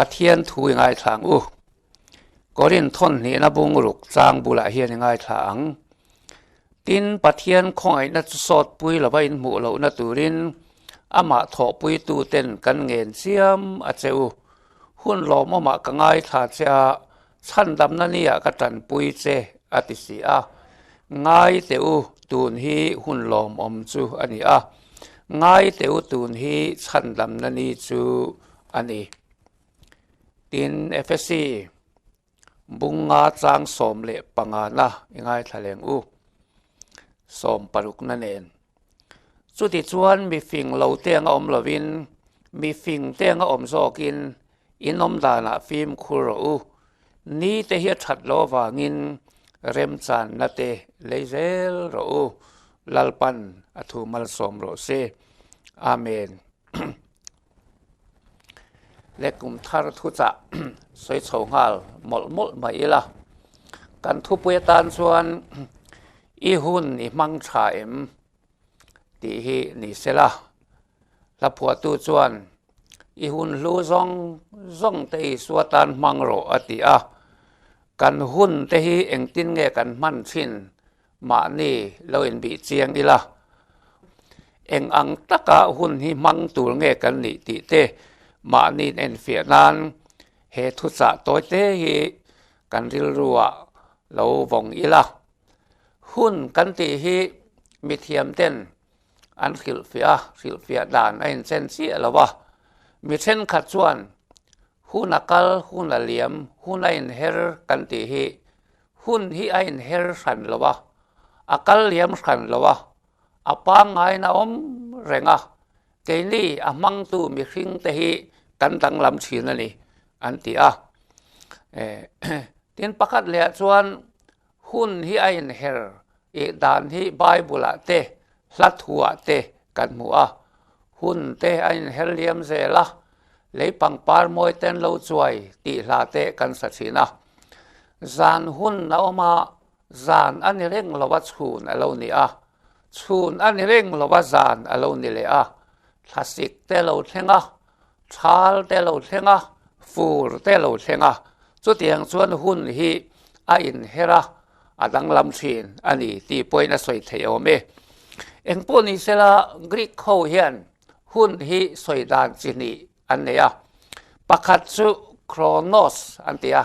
Pathian thu i ngaithla ang u. Korin thawn hnihna bungruk chang bulah hian i ngaithla ang. Tin, Pathian khawngaihna chu sawtpui lova inhmuh lohna turin amah thawhpuituten kan ngen chiam a che u. Hun lawmawmah ka ngaithla che a, chhandamna niah ka tanpui che a ti si a. Ngai teh u, tun hi hun lawmawm chu a ni a. Ngai teh u, tun hi chhandamna ni chu a ni. Tin, Efesi. Bunga chang 15 na i ngaithla leng u, 60 na nen. Chuti chuan mi fing lo te anga awm lovin, mi fing te anga awm zawkin in awm danah fimkhur rawh u. Ni te hi a that loh avangin remchanna te lei zel rawh u. Lalpan a thu malsawm rawh se. Amen. Le kum thar thuchah sawi chho nghal mawlh mawlh mai ila, kan thupui atan chuan i hun i hmang tha em tih hi ni se la, hla phuahtu chuan i hun hlu zawng zawng te Isua tan hmang rawh a ti a, kan hun te hi engtin nge kan hman thin Mahni lo inbih chiang ila, eng ang taka hun hi hmang tur nge kan nih tih te mahniin enfiah nan he thuchah tawi te hi kan rilruah lo vawng ila. Hun kan tih hi mithiam ten an hrilhfiah a, hrilhfiah dan a inchen chiah lo a. Mi thenkhat chuan hun a kal, hun a liam, hun a inher kan tih hi Hun hi a inher hran lo a, a kal liam hran lo a, a pangngain a awm reng a, keini a hmangtu mihring te hi kan danglam thin a ni, an ti a. Tin, pakhat lehah chuan hun hi a inher ih dan hi Bible-ah te, hla thuah te kan hmu a, hun te a inher liam zel a, lei pangpar mawi ten lo chuai tih hla te kan sa thin a. Zan hun a awm a, zan a ni reng lo a chhun a lo ni a, chhun a ni reng lo a zan a lo ni leh a, thlasik te lo thleng a, thal te lo thleng a, fur te lo thleng a, chutiang chuan hun hi a inher a, a danglam thin a ni tih pawhin a sawi theih awm e. Engpawh ni sela Greek ho hian hun hi sawi dan chi hnih an nei a, pakhat chu Kronos an ti a,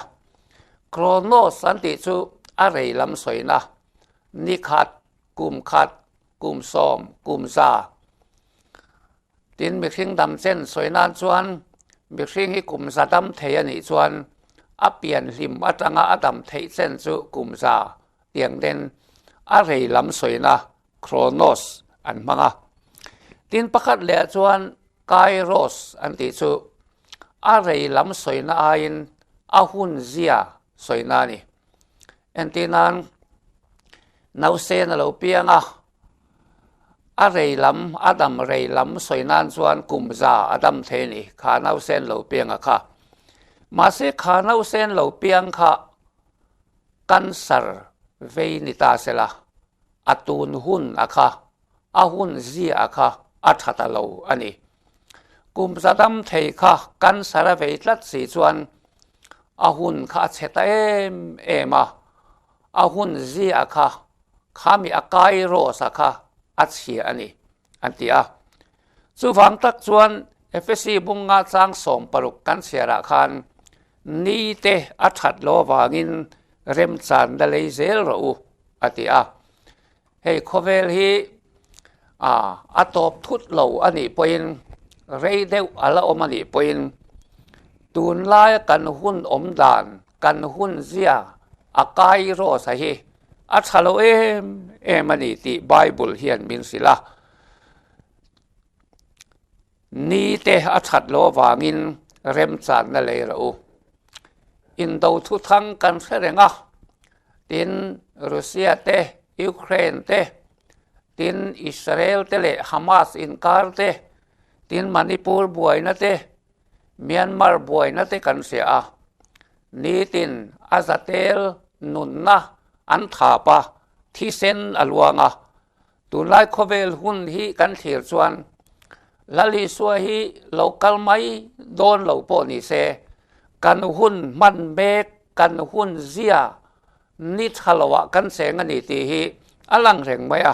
Kronos an tih chu a rei lam sawina, ni khat, kum khat, kum sawm, kum za. Tin, mihring dam chen sawi nan chuan mihring hi kum za dam thei a nih chuan a pian hlim atanga a dam theih chen chu kum za tiang den a rei lam sawina Kronos an hmang a. Tin pakhat leh chuan Kairos an tih chu a rei lam sawina aiin a hun zia sawina a ni. Entir nan nausen a lo piang a, a rei lam, a dam rei lam sawi nan chuan kum za a dam thei a ni, kha nausen lo piang a kha. Mahse kha nausen lo piang kha cancer vei ni ta sela, a tun hun a kha, a hun zia a kha a tha ta lo a ni. Kum za dam thei kha cancer a vei tlat si chuan a hun kha a chhe ta em em a, a hun zia kha khami a kai rawsa kha a chhia a ni an ti a. Chuvang tak chuan Efesi bunga chang 60 kan chhiarah khan ni te a that lo avangin remchanna lei zel rawh u a ti a. Hei khawvel hi a tawp thut lo a nih pawhin rei deuh a la awm a nih pawhin tunlaia kan hun awm dan kan hun zia a kai rawsa hi a tha lo em em a ni tih Bible hian min hrilh a. Ni te a that loh avangin remchanna lei rawh u. Indo thuthang kan hre reng a, tin Russia te, Ukraine te, tin Israel te leh Hamas inkar te, tin Manipur buaina te, Myanmar buaina te kan hria a. Nitin a zatel nunna an thap a, thisen a luang a. Tunlai khawvel hun hi kan thlir chuan Lal Isua hi lo kal mai dawn lo pawh ni se. Kan hun hman mek, kan hun zia ni tha loah kan cheng a ni tih hi a lang reng mai a.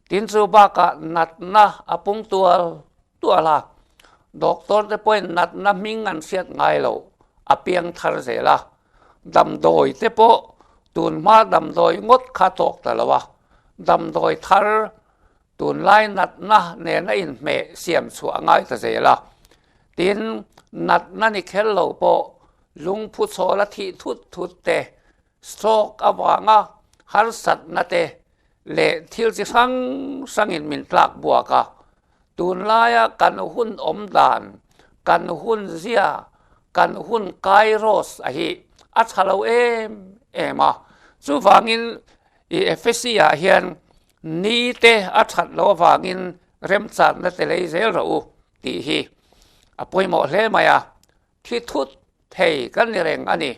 Tin chu bakah natna a pung tual tual a, doctor te pawhin natna hming an hriat ngai loh a piang thar zel a. Damdawi te pawh tun hma damdawi ngawt kha tawk ta lo a, damdawi thar Tunlai natna nena inhmeh siam chhuah a ngai ta zel a, tin, natna ni kher lo pawh lungphu chhawla thih thut thut te, stroke avanga harsatna te leh thil chi hrang hrangin min tlak buak a. Tunlaia kan hun awm dan, kan hun zia, kan hun kairos a hi a tha lo em em a. Chuvangin i Ephesi ah hian Ni te a that loh avangin remchanna te lei zel rawh u tih hi a pawimawh hle mai a, thi thut thei kan ni reng a ni.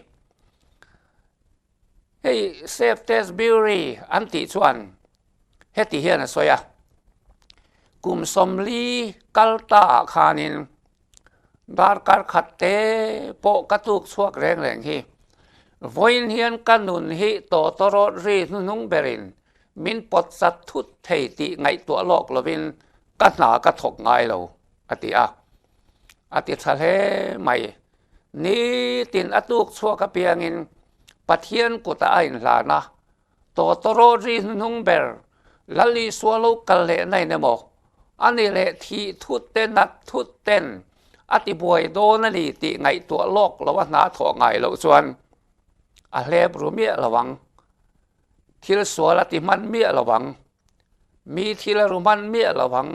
Hei Safe Test Bureau an tih chuan heti hian a sawi a, kum 40 kal ta ah khanin Darkar khat te pawh ka tuk chhuak reng reng hi. Vawiin hian ka nun hi tawtawrawt ri hnuhnung berin min pawt chat thut thei tih ngaihtuah lawk lovin ka hna ka thawk ngai lo, a ti a. A ti tha hle mai. Nitin a tuk chhuak apiangin Pathian kutah a inhlan a, Tawtawrawt ri hnuhnung ber, Lal Isua lo kal leh na in emaw, a ni leh thih thut te nat thut ten a ti buai dawn a ni tih ngaihtuah lawk lo a hna thawh ngai loh chuan a hlep ru miah lo ang. Thil sual a ti hman miah lo ang. Mi thil a ru hman miah lo ang.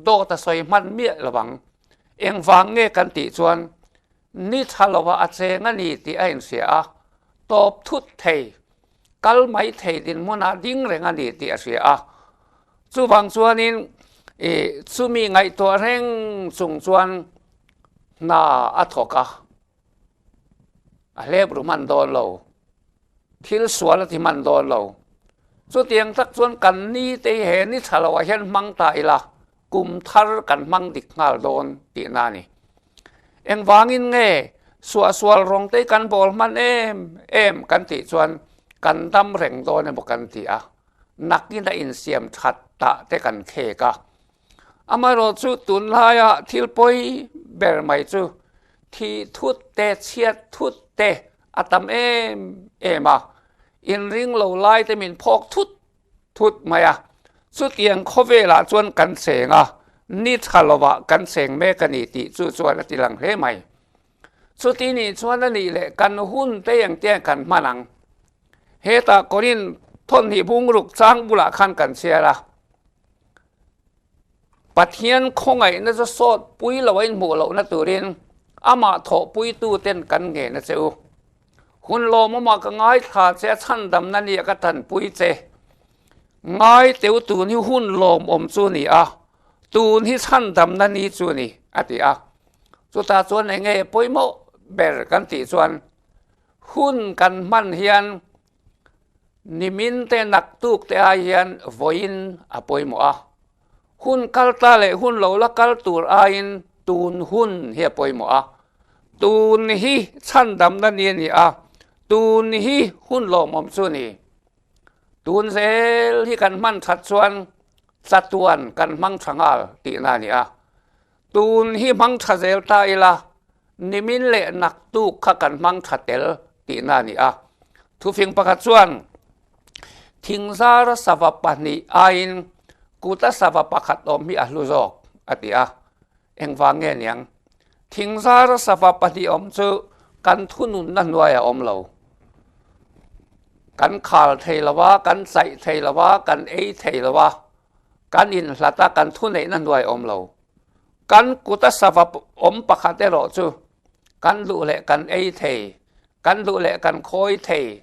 Dawt a sawi hman miah lo ang. Engvang nge kan tih chuan Ni tha lovah a cheng a ni tih a inhria a, tawp thut thei, kal mai thei dinhmunah ding reng a ni tih a hria a. Chuvang chuanin i chumi ngaihtuah reng chung chuan hna a thawk a, a hlep ru hman dawn lo, thil sual a ti hman dawn lo. Chutiang tak chuan kan ni te hi he ni tha lovah hian hmang ta ila, kum thar kan hmang dik nghal dawn tihna a ni. Engvangin nge suahsual rawng te kan bawl hman em em kan tih chuan kan dam reng dawn emaw kan ti a, nakin a insiam that tah te kan khek a. Amaherawh chu tunlaia thil pawi ber mai chu thih thut te, chhiat thut te a tam em em a, inring lo lai te min phawk thut thut mai a, chutiang khawvelah chuan kan cheng a, ni tha lovah kan cheng mek a ni tih chu chuan a ti lang hle mai. Chuti nih chuan a nih leh kan hun te engtiang kan hman ang? Hetah Korin thawmhnih bungruk chang bulah khan kan chhiar a, Pathian khawngaihna chu sawt pui lo a inhmuh lohna turin amah thawhpuitu ten kan ngen a che u. Hun lawmawmah ka ngaithla che a chhandamna nia ka tanpui che. Ngai teu tun hi hun lawmawm chu ni a, tun hi chhandamna ni chu ni, a ti a. Chutah chuan eng nge pawimawh ber kan tih chuan hun kan hman hian Nimin te naktuk te ai hian vawiin a pawimawh a, hun kal ta leh hun lo la kal tur aiin tun hun hi a pawimawh a. Tun hi chhandamna ni a ni a, tun hi hun lawmawm chu a ni. Tun zel hi kan hman that chuan chatuan kan hmang tha nghal tihna a ni a. Tun hi hmang tha zel ta ila, nimin leh naktuk kha kan hmang tha tel tihna a ni a. Thufing pakhat chuan thingzara sava pahnih aiin kuta sava pakhat awm hi a hlu zawk a ti a. Engvang nge niang? Thingzara sava pahnih awm chu kan thununna hnuaiah a awm lo. Kan khal thei lo a, kan chaih thei lo a, kan ei thei lo a. Kan inhlat a, kan thuneihna hnuai awm lo. Kan kuta sava awm pakhat erawh chu kan duh leh kan ei thei, kan duh leh kan khawi thei,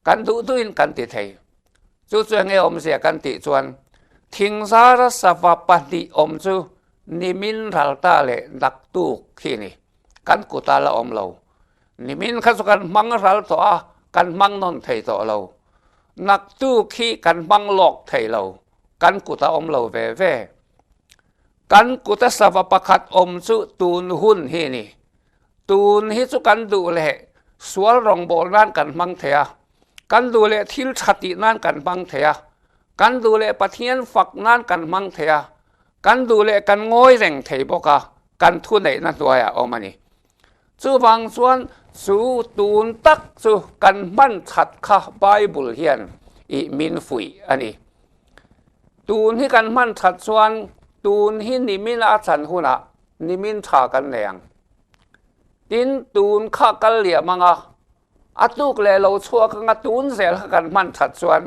kan duh duhin kan ti thei. Chu chu enge awmzia kan tih chuan thingzara sava pahnih awm chu nimin ralta leh naktuk khi ni. Kan kuta la awm lo. Nimin kha chu kan hmang ral tawh a, kan hmang nawn thei tawh lo. Naktuk hi kan hmang lawk thei lo, kan kut a awm lo ve ve. Kan kuta sava pakhat awm chu tun hun hi a ni. Tun hi chu kan duh leh sual rawngbâwl nan kan hmang thei a, kan duh leh thil tha tih nan kan hmang thei a, kan duh leh Pathian fak nan kan hmang thei a, kan duh leh kan ngawi reng thei bawk a, kan thuneihna hnuaiah awm a ni. Chuvang chuan chu tun tak chu kan hman that kha Bible hian i min fuih a ni. Tun hi kan hman that chuan tun hi nimin a chan hunah nimin tha kan nei ang. Tin, tun kha kal liam anga a tuk leh lo chhuak anga tun zel kha kan hman that chuan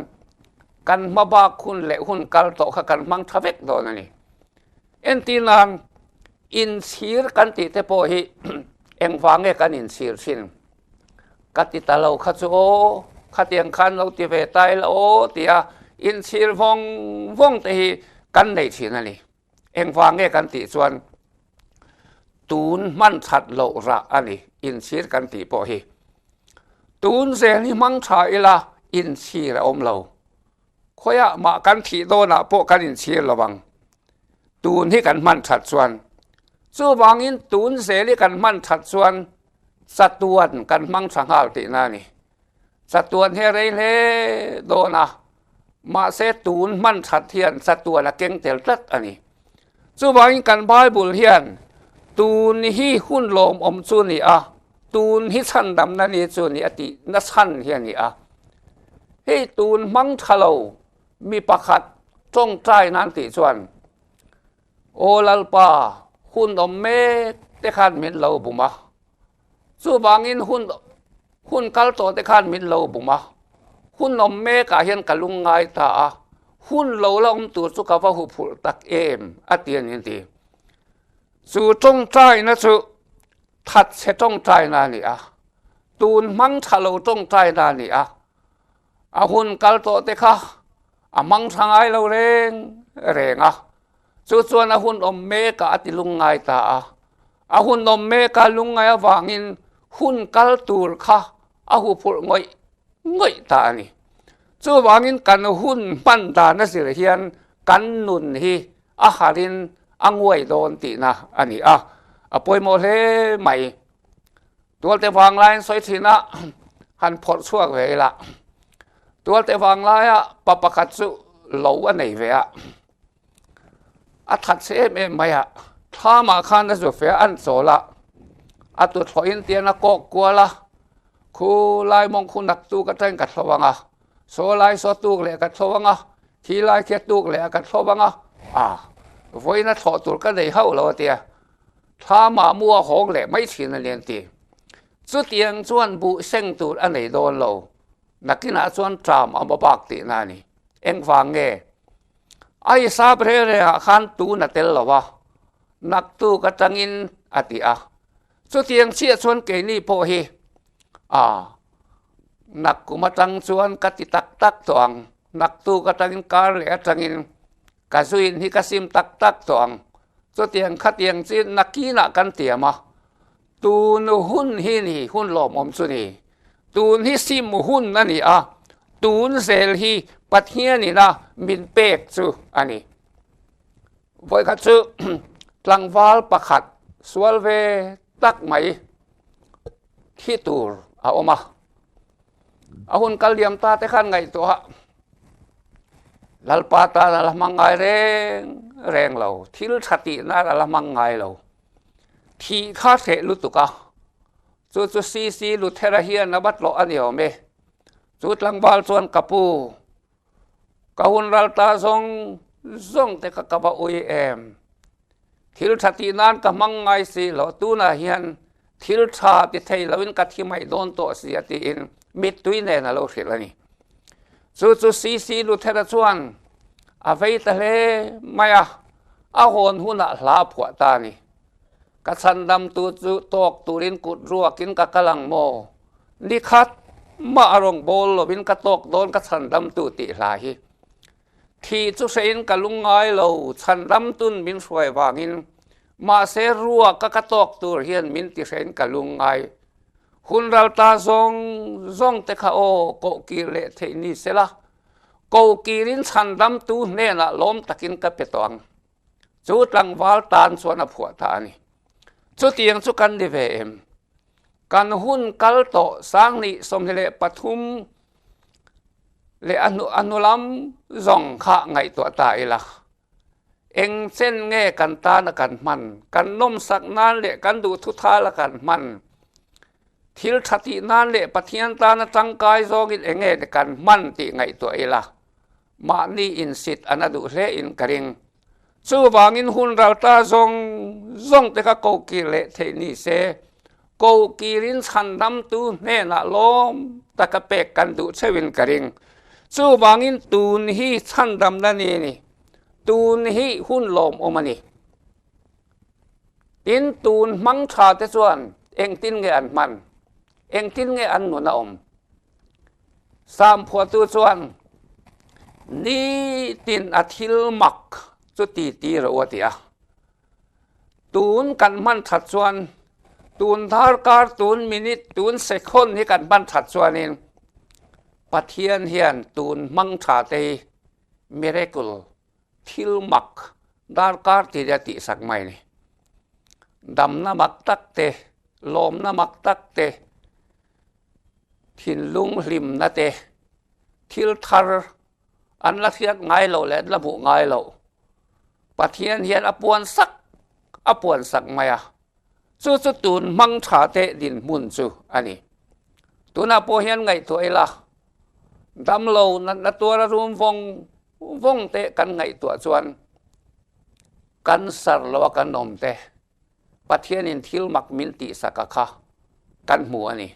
kan hma bak hun leh hun kal tawh kha kan hmang tha vek dawn a ni. Entirnan, inchhir kan tih te pawh hi engvang nge kan inchhir thin? Ka ti ta lo kha chu aw, khatiang khan lo ti ve ta ila aw tia inchhir vawng vawng te hi kan nei thin a ni. Engvang nge kan tih chuan tun hman that loh rah a ni, inchhir kan tih pawh hi. Tun zel hi hmang tha ila inchhir a awm lo. Khawiah mah kan thih dawnah pawh kan inchhir lo ang. Tun hi kan hman that chuan. Chuvangin tun zel hi kan hman that chuan chatuan kan hmang tha nghal tihna a ni. Chatuan hi a rei hle dawn a, mahse tun hman that hian chatuan a keng tel tlat a ni. Chuvangin kan Bible hian tun hi hun lawmawm chu a ni a, tun hi chhandamna ni chu a ni a tih na chhan hi a ni a. Hei tun hmang tha lo mi pakhat tawngtai nan tih chuan, Aw Lalpa, hun awm mek te khan min lo bum a. Chuvangin hun hun kal tawh te khan min lo bum a, hun awm mekah hian ka lung ngai ta a, hun lo la awm tur chu ka va hu phurh tak em a ti a ni an ti. Chu tawngtaina chu thatchhe tawngtaina a ni a, tun hmang tha lo tawngtaina a ni a, a hun kal tawh te kha a hmang tha ngai lo reng reng a, chu chuan a hun awm mekah a ti lungngai ta a, a hun awm meka lungngai avangin hun kal tur kha a huphurh ngawih ngawih ta a ni. Chuvangin kan hun hman dan a zir hian kan nun hi a harin a nguai dawn tihna a ni a, a pawimawh hle mai. Tualte vanglaiin sawi thin a, han phawrh chhuak ve ila. Tualte vanglaia pa pakhat chu lo a nei ve a, a that che em em mai a, thlamah khan a zu fe a, an chawl a, a tuthlawhin tian a kawk kual a, khu lai mawng khu nak tuk atangin ka thlo ang a, saw lai saw tuk leh ka thlo ang a, khi lai khi a tuk leh a ka thlo ang a, a vawiin a thlawh tur ka nei hauh lo a tia. Thla mahmu a hawng leh mai thin a ni an ti. Chutiang chuan buh seng tur a nei dawn lo. Nakinah chuan ṭam a bawbak tihna a ni. Engvang nge? Ai sap reng rengah khan tun a tel lo a, naktuk atangin a ti a. Chutiang chiah chuan keini pawh hi a nakkum atang chuan ka ti tak tak tawh ang. Naktuk atangin kar leh atangin Ka zuin hi ka sim tak tak tawh ang. Chutiang khatiang chi nakinah kan tiam a, tun hun hi ni hun lawmawm chu ni. Tun hi sim hun a ni a, tun zel hi Pathianina min pek chu a ni. Vawikhat chu tlangval pakhat sual ve tak mai thi tur a awm a. A hun kal liam ta te khan ngaihtuah a, Lalpa tan a la hmang ngai reng reng lo, thil tha tih nan a la hmang ngai lo. Thih kha hreh lutuk a, chu chu CC Luthera hian a va tlawh a ni awm e. Chu tlangval chuan ka pu, ka hun ral ta zawng zawng te kha ka va ui em. Thil tha tih nan ka hmang ngai si lo, tunah hian thil tha ti thei loin ka thi mai dawn tawh si a tiin mittui nen a lo hrilh a ni. Chu chu CC Luthera chuan a vei ta hle mai a, a hawn hunah hla a phuah ta a ni. Ka chhandamtu chu tawk turin kut ruakin ka kal ang maw? Ni khat mah a rawn bawl lovin ka tawk dawn ka chhandamtu tih hla hi. Thih chu hrein ka lung ngai lo, chhan ram tun min hruai vangin, mahse ruak ka ka tawk tur hian min ti hrein ka lung ngai. Hun ral ta zawng zawng te kha aw koh kir leh theih ni sela, ko kirin chhan ram tu hnenah lawm takin ka pe tawh ang. Chu tlangval tan chuan a phuah ta a ni. Chutiang chu kan ni ve em? Kan hun kal tawh 2023 leh a hnu lam zawng kha ngaihtuah ta ila. Eng chen nge kan tana kan hman, kan nawmsak nan leh kan duhthu thala kan hman, thil tha tih nan leh Pathian tana tangkai zawngin eng nge kan hman tih ngaihtuah ila. Mahni insit an a duh hle in ka ring. Chuvangin hun ral ta zawng zawng te kha kokir leh theih ni se, kokirin chhandamtu hnenah lawm taka pek kan duh cheuhin ka ring. Chuvangin tun hi chhandamna ni a ni, tun hi hun lawmawm a ni. Tin, tun hmang tha te chuan engtin nge an hman, engtin nge an nun a awm? Sam phuahtu chuan, Nitin a thil mak chu ti ti rawh u a ti a. Tun kan hman that chuan, tun darkar, tun minute, tun second hi kan hman that chuanin Pathian hian tun hmang tha te hi miracle, thil mak, darkar ti te a tihsak mai a ni. Damna mak tak te, lawmna mak tak te, Thinlung hlimna te, thil thar an la hriat ngai loh leh an la hmuh ngai loh Pathian hian a puan sak a puan sak mai a, chu chu tun hmang tha te dinhmun chu a ni. Tunah pawh hian ngaihtuah ila, damlo natna tuara rum vawng vawng te kan ngaihtuah chuan cancer lo a kan awm te, Pathianin thil mak min tihsak a kha kan hmu a ni.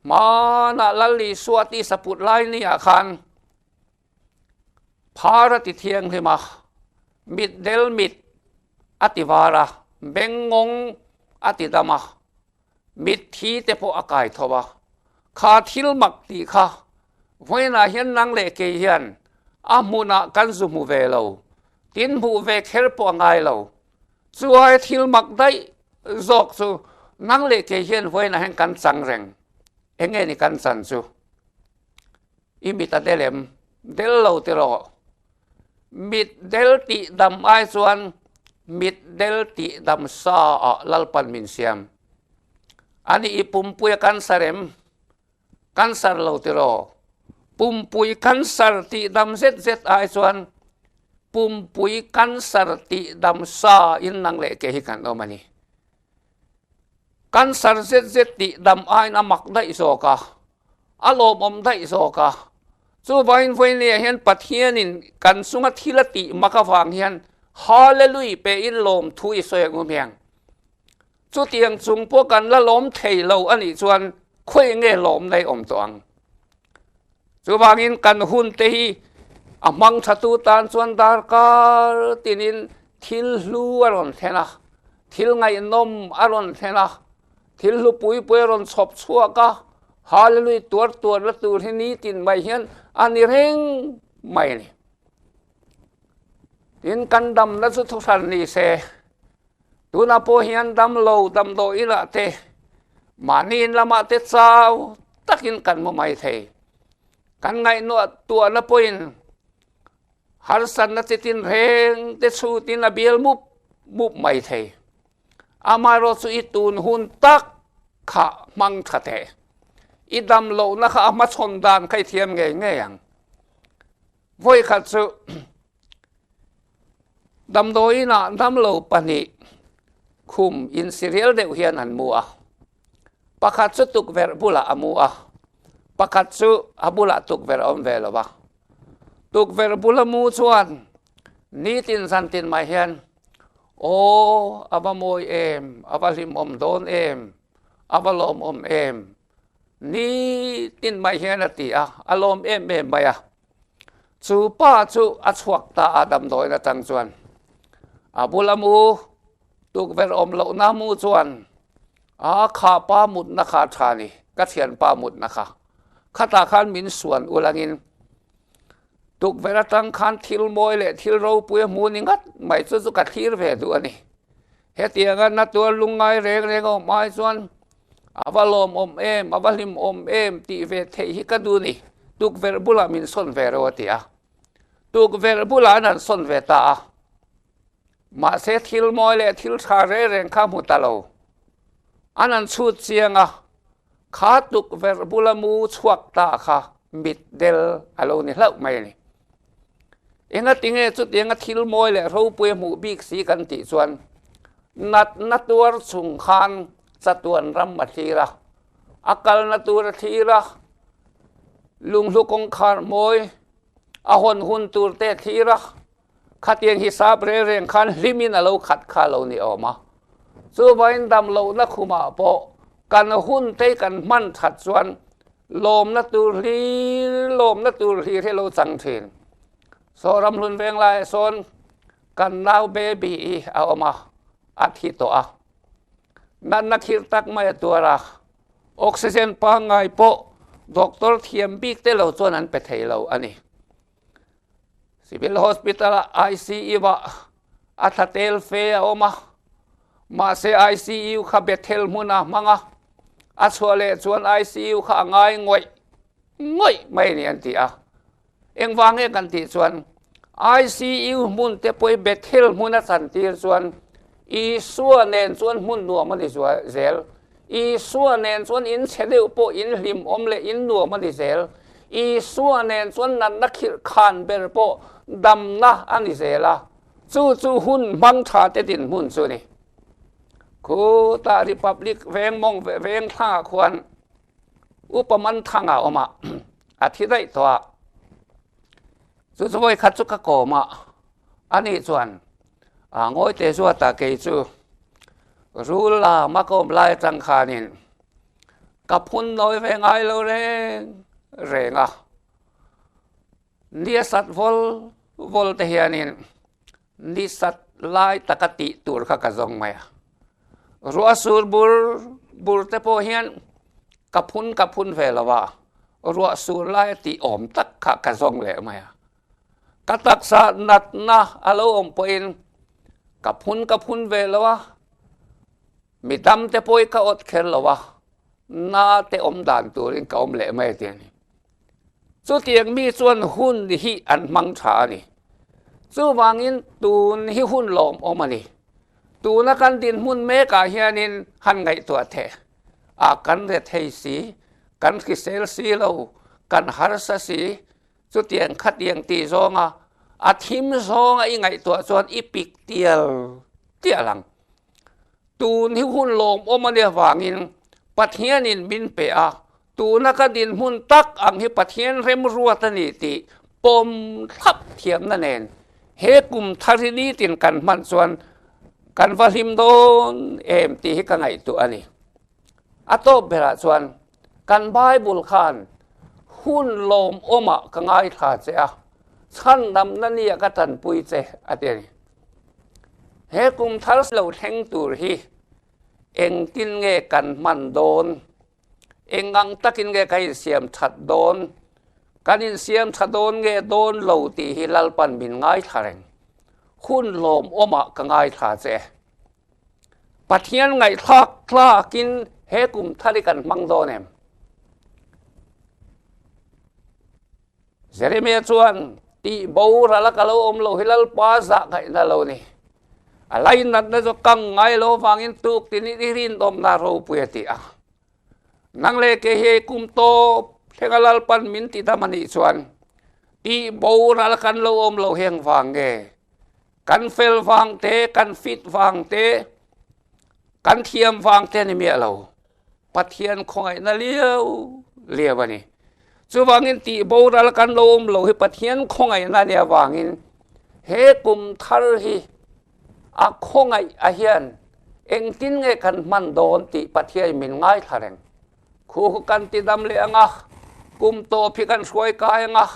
Hmanah Lal Isua tisa put lai niah khan phar a ti thianghlim a, mit del mit a ti var a, bengngawng a ti dam a, mitthi te pawh a kai tho a. Kha thil mak tih kha vawiinah hian nang leh kei hian a hmunah kan zu hmu ve lo, tin hmuh ve kher pawh a ngai lo. Chuai thil mak daih zawk chu nang leh kei hian vawiinah hian kan chang reng. Eng nge ni kan chan chu? I mit a del em? Del lo tiraw? Mit del tih dam ai chuan mit del tih dam sa ah Lalpan min siam. Ani i pumpui a cancer em? Cancer lo tiraw? Pumpui cancer tih dam zet zet ai chuan pumpui cancer tih dam sa in nang leh ke hi kan awm a ni. Cancer zet zet tih dam aiin a mak daih zawk a, a lawmawm daih zawk a. Chuvangin vawinia hian Pathianin kan chunga thil a tih mak avang hian Hallelui pein lawmthu i sawi ang u hmiang. Chutiang chung pawh kan la lawm thei lo a nih chuan khawi nge lawm nei awm tawh ang? Chuvangin kan hun te hi a hmang thatu tan chuan darkar tinin thil hlu a rawn thlen a, thil ngaihnawm a rawn thlen a, thil hlu pui pui a rawn chhawp chhuak a, Hallelujah tuar tuar la tur hi nitin mai hian a ni reng mai a ni. Tin, kan damna chu thuhran ni se. Tunah pawh hian damlo damdawi inah te, mahni in lamah te chau takin kan hmu mai thei. Kan ngaihnuah tuahna pawhin harsatna chitin reng te chhutin a bial mup mup mai thei. Amaherawh chu i tun hun tak kha hmang tha teh. I damlohna kha a hmachhawn dan kha i thiam ngei ngei ang. Vawikhat chu Damdawiinah damlo pahnih khum insirial deuh hian an mu a. Pakhat chu tukverh bulah a mu a, pakhat chu a bulah tukverh a awm ve lo va. Tukverh bula mu chuan nitin zantin mai hian, Aw, a va mawi em, a va hlimawm dawn em, a va lawmawm em, nitin mai hian a ti a, a lawm em em mai a. Chu pa chu a chhuak ta a damdawiin atang chuan a bula mu tukverh awm lohna mu chuan a kha pa mutna kha a tha ni, ka thianpa mutna kha. Khatah khan min suan ulangin tukverh atang khan thil mawi leh thil ropui a hmu ni ngat mai chu chu ka thlir ve duh a ni. Hetianga na tuar lungngai reng reng a awm ai chuan A va lawmawm em, a va hlimawm em tih ve theih hi ka duh ni. Tukverh bulah min sawn ve reuh a ti a. Tukverh bulah an han sawn ve ta a. Mahse thil mawi leh thil tha reng reng kha hmu ta lo. An an chhut chiang a, kha tukverh bula mu chhuak ta kha mitdel a lo ni hlauh mai a ni. Engatinge chutianga thil mawi leh ropui a hmuh bik si kan tih chuan natna tuar chung khan chatuan ram a thlir a, a kalna tur a thlir a, lunghlu kawngkhar mawi a hawn hun tur te a thlir a, Khatiang hi sap reng reng khan hlimin a lo khat kha lo ni awm a. Chuvangin damlohna khumah pawh kan hun te kan hman that chuan lawmna tur hlir lawmna tur hlir hi a lo chang thin. Saw ramhlun veng laiah sawn kan nau baby hi a awm a, a thi tawh a. Natna khirh tak mai a tuar a, oxygen pangngai pawh doctor thiam bik te lo chuan an pe thei lo a ni. Civil Hospital ah ICU ah a thla tel fe a awm a, mahse ICU kha Bethel hmun a hmang a, a chhuah leh chuan ICU kha a ngai ngawih ngawih mai a ni an ti a. Engvang nge kan tih chuan ICU hmun te pawh hi Bethel hmun a chan tir chuan Isua nen chuan hmun nuam a ni zel. Isua nen chuan in chhe deuh pawh in hlimawm leh in nuam a ni zel. Isua nen chuan natna khirh khan ber pawh damna a ni zel a, chu chu hun hmang tha te dinhmun chu a ni. Khutah Republic veng mawng veng thlangah khuan Upa Manthanga a awm a, a thi daih tawh a. Chu chu vawikhat chu ka kawm a, ani chuan a ngawi teh zuat a kei chu rul lam a ka awm lai atang khanin ka phun nawi ve ngai lo reng reng a, ni a sat vawl vawl te hianin ni sat lai taka tih tur kha ka zawng mai a, ruah sur bur bur te pawh hian ka phun ka phun ve lo a, ruah sur lai a tih awm tak kha ka zawng leh mai a. Ka taksa natna a lo awm pawhin ka phun ka phun ve lo a, mi dam te pawh hi ka awt kher lo a, na te awm dan turin ka awm leh mai a ti a ni. Chutiang mi chuan hun hi an hmang tha a ni. Chuvangin tun hi hun lawmawm a ni. Tuna kan dinhmun mekah hianin han ngaihtuah theh a, kan rethei si, kan hrisel si lo, kan harsa si, Chutiang khatiang tih zawnga a thim zawnga i ngaihtuah chuan i pik tial tial ang. Tun hi hun lawmawm a nih avangin Pathianin min pe a, tuna ka dinhmun tak ang hi Pathian remruat a ni tih pawm thlap thiamna nen he kum thar hi nitin kan hman chuan kan va hlim dawn em tih hi ka ngaihtuah a ni. A tawp berah chuan kan Bible khan hun lawmawmah ka ngaithla che a, chhandamna nia ka tanpui che a ti a ni. He kum thar lo thleng tur hi engtin nge kan hman dawn? Eng ang takin nge kan insiam that dawn? Kan insiam tha dawn nge dawn lo tih hi Lalpan min ngaithla reng. Hun lawmawmah ka ngaithla che. Pathian ngaihthlak tlakin he kum thar hi kan hmang dawn em? Jeremia chuan tih boral a ka lo awm lo hi Lalpa zah ngaihna lo ni. A lainatna chu kang ngai lo vangin tuk tin i rinawmna ropui a ti a. Nang leh ke hi kum tawp thlenga Lalpan min ti dam a nih chuan tih boral kan lo awm lo heng vang nge? Kan fel vang te, kan fit vang te, kan thiam vang te ni miah lo. Pathian khawngaihna liau liau a ni. Chuvangin tih boral kan lo awm lo hi Pathian khawngaihna nia vangin he kum thar hi a khawngaih a hian engtin nge kan hman dawn tih Pathian min ngaithla reng. Khu kan ti dam leh anga, kum tawp hi kan hruai kai anga,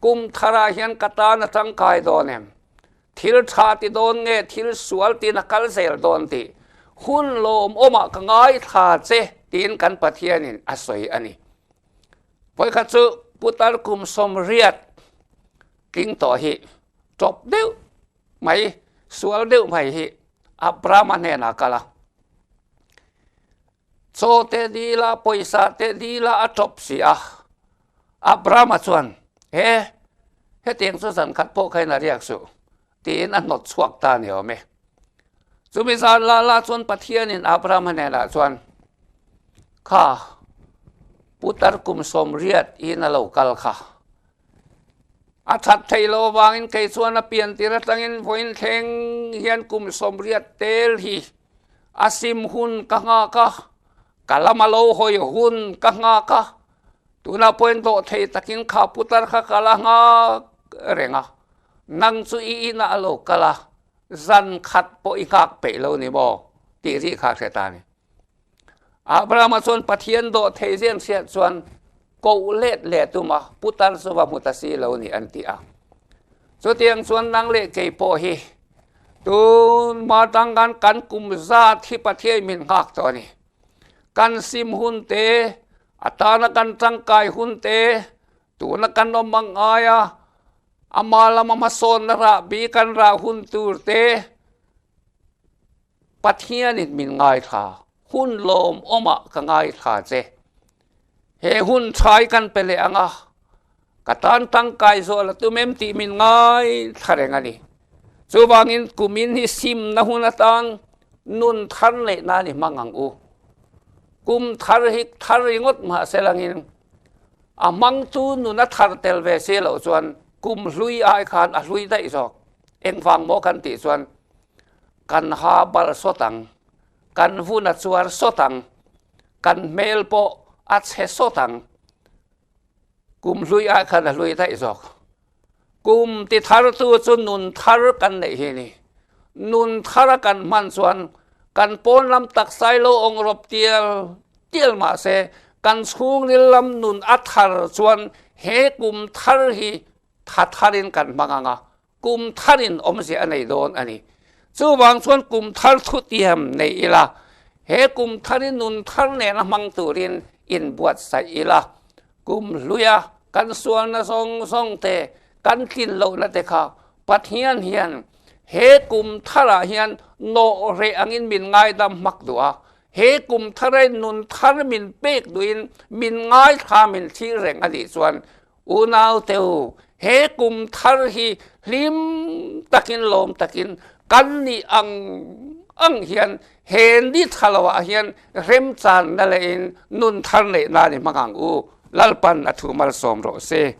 Kum tharah hian ka tan a tangkai dawn em? Thil tha ti dawn nge thil sual tin a kal zel dawn tih hun lawmawmah ka ngaithla che tiin kan Pathianin a sawi a ni. Vawikhat chu putar kum sawmriat tling tawh hi tawp deuh mai, sual deuh mai hi Abrahama hnenah a kal a. Chaw te dil a, pawisa te dil a, a tawp si a. Abrahama chuan, He, hetiang chu zan khat pawh khain a riak suh, tiin a hnawt chhuak ta ni awm e. Chumi zan la la chuan Pathianin Abrahama hnenah chuan. Kha putar kum 80 in a lo kal kha. A that theih loh avangin kei chuan a pian tir atangin vawiin thleng hian kum 80 tel hi a sim hun ka nghak a, ka lama lo hawi hun ka nghak a, tunah pawhin dawh thei takin kha putar kha ka la nghak reng a, nang chu i inah a lo kal a, zan khat pawh i nghak peih lo ni maw tih rih kha a hre ta a ni. Abrahama chuan Pathian dawh thei zen hriat chuan koh let leh tum a, putar chu va hmu ta si lo ni an ti a. Chutiang chuan nang leh kei pawh hi tun hma tang khan kan kum zat hi Pathian min nghak tawh a ni. Kan sim hun te, a tana kan tangkai hun te, tuna kan awm ang aia ama lama hmasawnna rahbi kan rah hun tur te, Pathianin min ngaithla, hun lawmawmah ka ngaithla che. He hun thai kan pe leh ang a, ka tan tangkai zawh la tum em tih min ngaithla reng a ni. Chuvangin kumin hi simna hun atan nun thar neih nan i hmang ang u. Kum thar hi thar ringawt mahse langin a hmangtu nun a thar tel ve si loh chuan kum hlui ai khan a hlui daih zawk. Engvang maw kan tih chuan Kan ha bal sawt ang, kan vun a chuar sawt ang, kan hmel pawh a chhe sawt ang. Kum hlui ah khan a hlui daih zawk. Kum ti thar tu chu nun thar kan neih hi ni. Nun thar a kan hman chuan kan pawn lam taksai lo awng rawp tial tial mahse kan chhungril lam nun a thar chuan he kum thar hi tha tharin kan hmang ang a, Kum tharin awmzia a nei dawn a ni. Chuvang chuan kum thar thutiam nei ila, he kum tharin nun thar nena hmang turin inbuatsaih ila, kum hluia kan sualna zawng zawng te, kan tlin lohna te kha Pathian hian he kum tharah hian nawh reh angin min ngaidam hmak duh a, he kum thara nun thar min pek duhin min ngaithla min thlir reng a nih chuan Unau teu, he kum thar hi hlim takin lawm takin kan nih ang ang hian he ni tha lo ah hian remchanna leh in nun thar neih nan i hmang ang u. Lalpan a thu malsawm rawh se.